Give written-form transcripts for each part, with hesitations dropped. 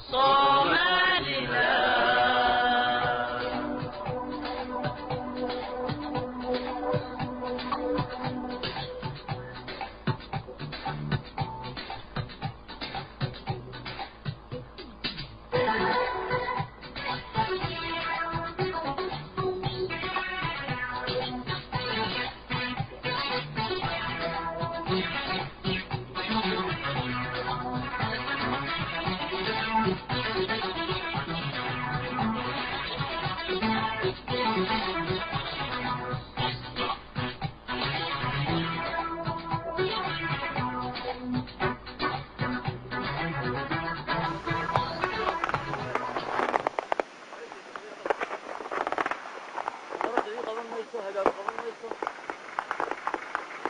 Somaliland.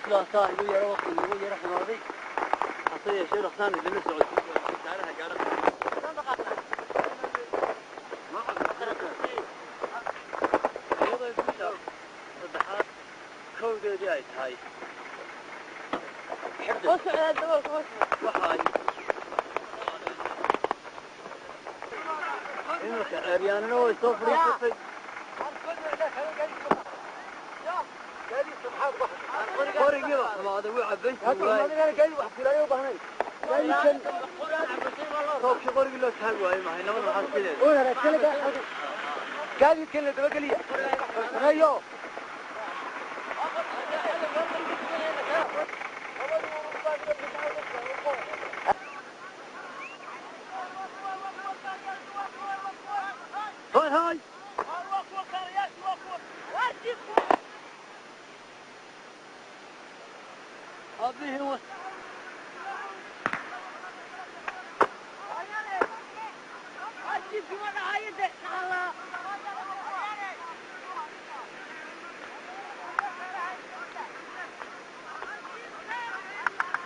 Sidaasaa igu yaro waqti igu yaro xumaaday, hase yeeshee dhaqsaan idinla socodsiin wasaaraha gaarada. Iyadoo bisha saddexaad kowdeedii ay tahay, waxa ay iminka ceeryaanina way soo fadhiisatay. Qorigiiba xumaaday, wuu cabaysi waayey roobkii. Qorigii loo taagi waayo mahay labada maxaa sideeda. Gaadiidkan la dabageliya sameeyo. Hay hay, aabihii wa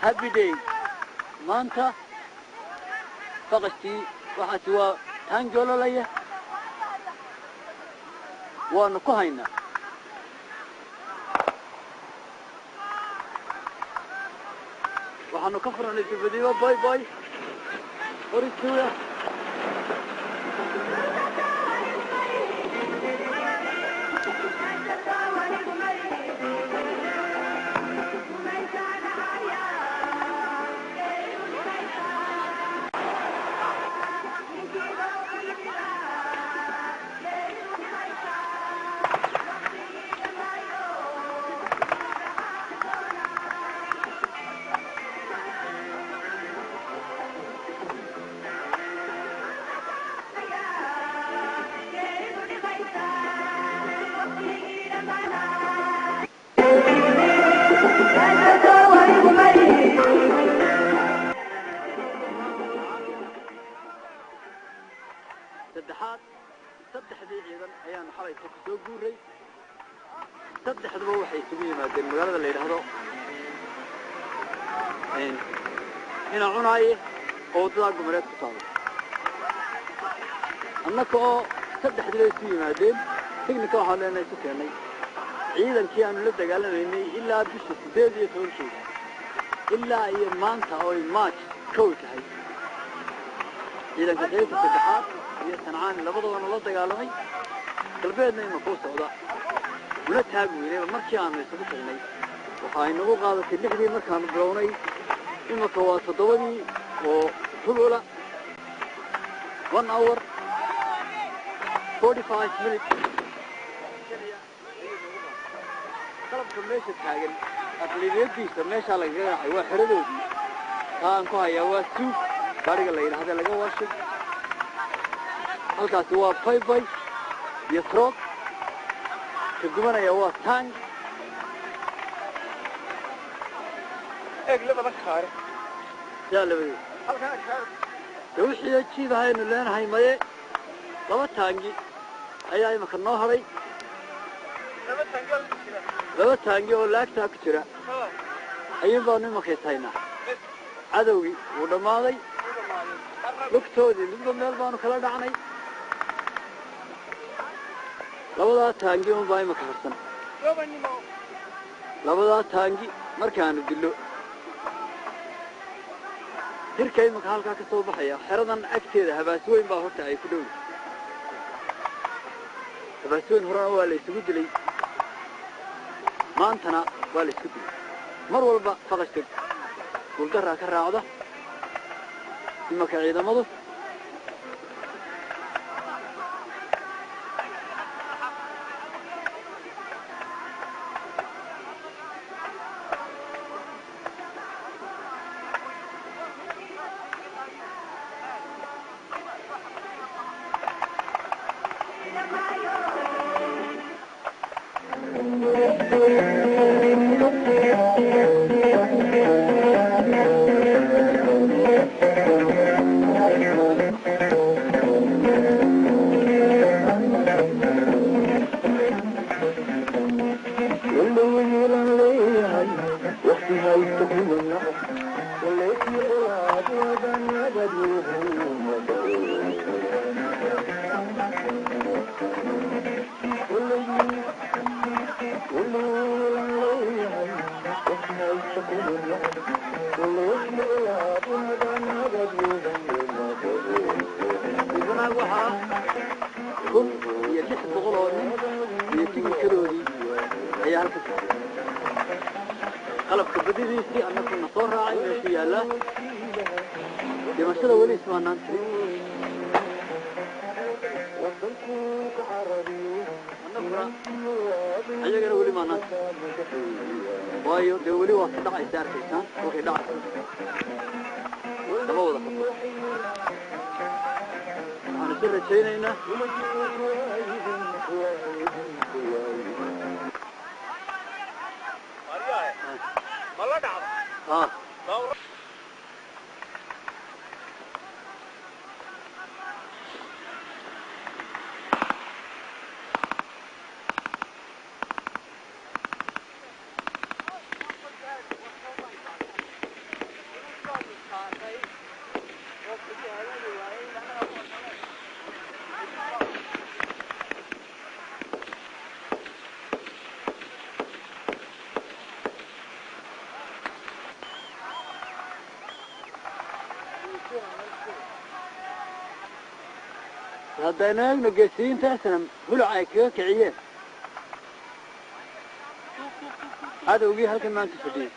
happy day maanta. Faqashtii waxaasi waa taanjoololaya, waanu ku haynaa. Waxaanu ka furnay dubadiiba boy boy qorituula. Saddexaad saddexdii ciidan ayaanu xalayta ku soo guuray. Saddexduba waxay isugu yimaadeen magaalada la yidhaahdo Ina Cunaaye oo waddadaa Gumareed ku taalo. Annaka oo saddexdiiba isu yimaadeen tignika, waxaan leenahay isu keennay ciidankii aanu la dagaalamaynay ilaa bisha 18-keeda ilaa iyo maanta ooy March 1 tahay. Ciidanka qaybta saddexaad iyo Sancaani labadabana la dagaalamay, galbeedna ima kuu socda una taagi weynayba. Markii aanu isugu tagnay waxa ay nagu qaadatay 6dii markaanu bilownay, imika waa 7dii oo rubcula, 1 hour 45 minutes. Qalabka meesha taagan aqlibiyadiisa meeshaa lagaga raacay waa xeradoodii. Taa aan ku hayaa waa suug gaariga la yidhahda laga waashay. Halkaasi waa baybay iyo truck ka gubanaya, waa tank. Eeg labada kaare. Yaa labadeed. Halkan kaare. De wixii jiidahaynu leenahay maye, laba taangi ayaa imika noo hadhay. Laba taangi ku jira. Laba taangi oo laagtaa ku jira ayuun baanu imika haynaa. Cadowgii wuu dhammaaday, lugtoodii midba meel baanu kala dhacnay. Labadaa taangi un baa imika harsan. Gobanimo. Labadaa taangi markaanu dillo. Hirka imanka halkaa ka soo baxaya xeradan agteeda habaasweyn baa horta ay ku dhowda. Habaasweyn horena waa la isugu dilay, maantana waa la isku dilay. Mar walba faqashka guuldaraa ka raacda imanka ciidamadu. Waxaa 1600 oo nin iyo tigikadoodii ayaa halka qalabka badidiisii annaguna soo raacay meeshuu yaallaa. Dhimashada weli ismaanaan tirin annaguna, ayagana weli maanaan tirin, waayo dee weli waa ka dhacaysa. Arkaysaan kolkay dhacaysa lama wada qabto. Waxaan isu rajaynaynaa. Ma la dhacdo? Ah. Haddaynu eegno geesiyiintaasna hulac ay kaga kiciyeen cadowgii halkan maanta fadhiyey.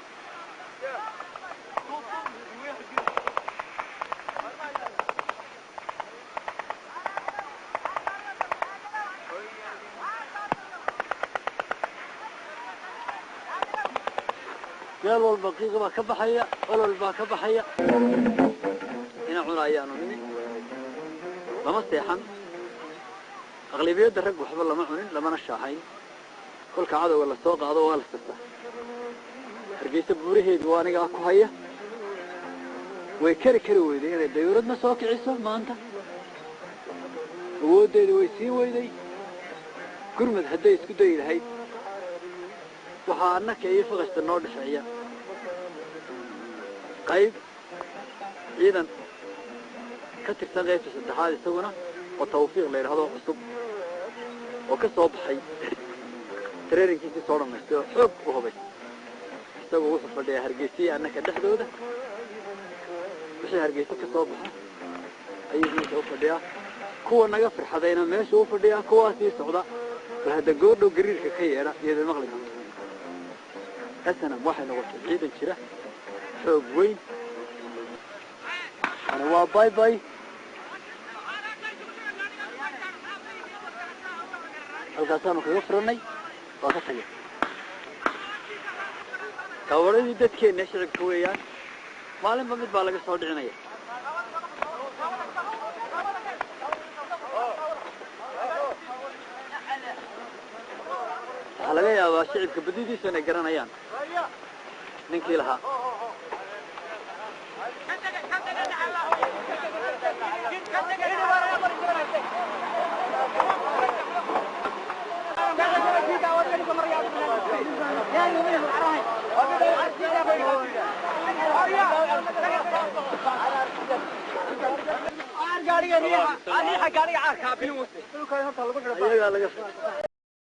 Meel walba qiiqa baa ka baxaya, olol baa ka baxaya. Ina cuna ayaanu nimi, lama seexan. Aqlibiyadda rag waxba lama cunin, lamana shaahayn. Kolka cadowga lasoo qaado waa la sirtaa. Hargeysa buuraheedu waa anigaa ku haya. Way kari kari weyday inay dayuuradna soo kiciso maanta. Awooddeeda way siin weyday. Gurmad hadday isku dayi lahayd, waxaa annaka iyo faqasta noo dhexeeya qayb ciidan ka tirsan qaybta saddexaad, isaguna oo Tawfiiq la yidhahdo, cusub oo ka soo baxay training-kiisii soo dhamaystay oo xoog u hubay. Isagu wuxuu fadhiyaa Hargeysiya annaka dhexdooda. Wixii Hargeysa ka soo baxa ayuu meesha u fadhiyaa. Kuwa naga firxadayna meesha u fadhiyaa, kuwaasii socda. Bal hadda goordhow gariirka ka yeedha iyada maqli doonta. SNM waxay noqotay ciidan jira, xoog weyn. Ani waa bay bay halkaasaanu kaga furanay, waa ka tagay. Gawaradii dadkeenna shicibka weeyaan, maalinba mid baa laga soo dhicinaya. Waxaa laga yaabaa shicibka badidiisu inay garanayaan ninkii lahaa. Ayagaa laga.